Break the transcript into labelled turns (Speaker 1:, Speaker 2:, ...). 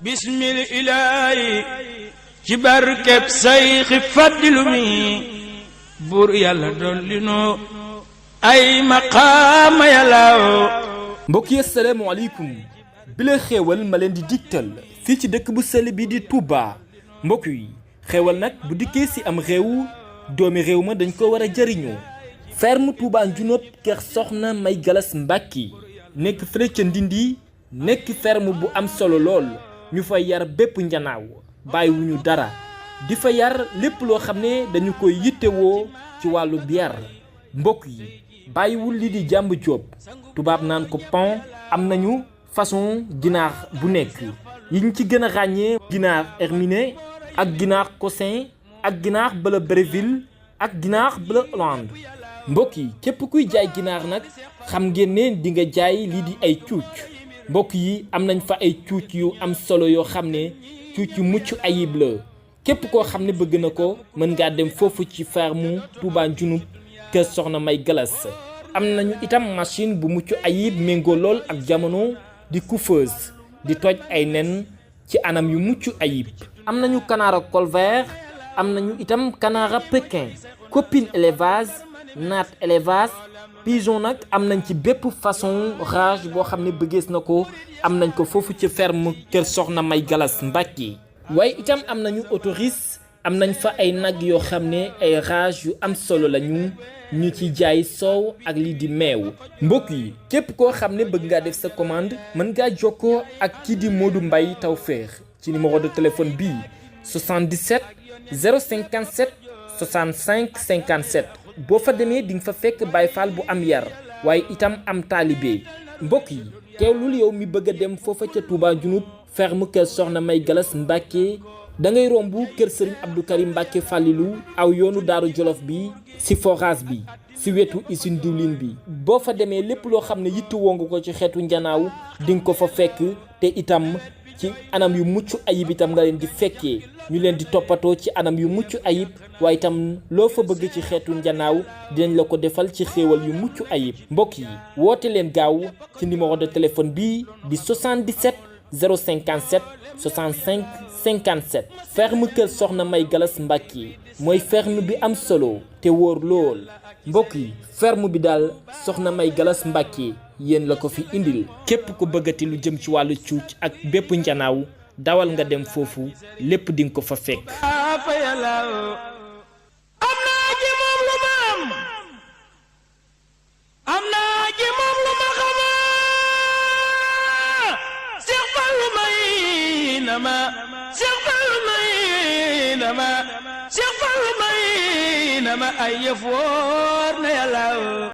Speaker 1: bismil ilaahi ci barkeb sayxi faddilu mi buur yàlla dolli noo ay maqaama yàllaaw.
Speaker 2: mbokk yi asalaamaaleykum bi la xéewal ma leen di digtal fii ci dëkk bu sell bi di Touba. mbokk yi xéewal nag bu dikkee si am réew doomi réew ma dañ ko war a jëriñoo. ferme Touba Njunóot kër Soxna May Galas Mbàkke nekk fële ca Ndindi nekk ferme bu am solo lool ñu fa yar bépp njanaaw bàyyiwuñu dara di fa yar lépp loo xam ne dañu koy yittewoo ci wàllu biar. mbokk yi bàyyiwul li di jàmb jóob tubaab naan ko pan. am nañu façon ginaar bu nekk yiñ ci gën a ràññee ginaar herminé ak ginaar cossin ak ginaar bleu Bréville ak ginaar bleu Hollande. mbokk yi képp kuy jaay ginaar nag xam ngeen ne di nga jaay lii di ay cuuc. mbokk yi am nañ fa ay cuuc yu am solo yoo xam ne cuuc yu mucc ayib la. képp koo xam ne bëgg na ko mën ngaa dem foofu ci ferme Touba Njunóot kër Soxna May Galas. am nañu itam machine bu mucc ayib méngoo lool ak jamono di coiffeuse di toj ay nen ci anam yu mucc ayib. am nañu kanaara colvert am nañu itam kanaara pékin copine élevage naat élevage pigeon nag am nañ ci bépp façon rage boo xam ne bëggees na ko am nañ ko foofu ci ferme kër Soxna May Galas Mbàkke. waaye itam am nañu autorise am nañ fa ay nag yoo xam ne ay rage yu am solo lañu ñu ci jaay soow ak lii di meew. mbokk yi képp koo xam ne bëgg ngaa def sa commande mën ngaa jokkoo ak kii di Modou Mbaye Tawfekh ci numéro de téléphone bii 77 057 65 57. boo fa demee di nga fa fekk Baye Fall bu am yar waaye itam am taalibe. mbokk yi teewlul yow mi bëgg a dem foofa ca Touba Njunóot ferme kër Soxna May Galas Mbàkke da ngay romb kër Serigne Abdou Karim Mbàkke Fàllilu aw yoonu Daaru Jolof bi si forage bi si wetu usine diwlin bi. boo fa demee lépp loo xam ne yittewoo nga ko ci xeetu njanaaw di nga ko fa fekk te itam ci anam yu mucc ayib itam nga leen di fekkee ñu leen di toppatoo ci anam yu mucc ayib waaye itam loo fa bëgg ci xeetu njanaaw dinañ la ko defal ci xéewal yu mucc ayib. mbokk yi woote leen gaaw ci numéro de téléphone bii di 77 057 65 57. ferme kër Soxna May Galas Mbàkke mooy ferme bi am solo te wóor lool. mbokk yi ferme bi daal Soxna May Galas Mbàkke yéen la ko fi indil. képp ko bëggati lu jëm ci wàllu cuuc ak bépp njanaaw dawal nga dem foofu lépp di nga ko fa fekk.
Speaker 1: am naa ci moom lu ma xama Seex Fallu may na ma Seex Fallu may na ma Seex Fallu may na ma ay yëf wóor na Yàlla.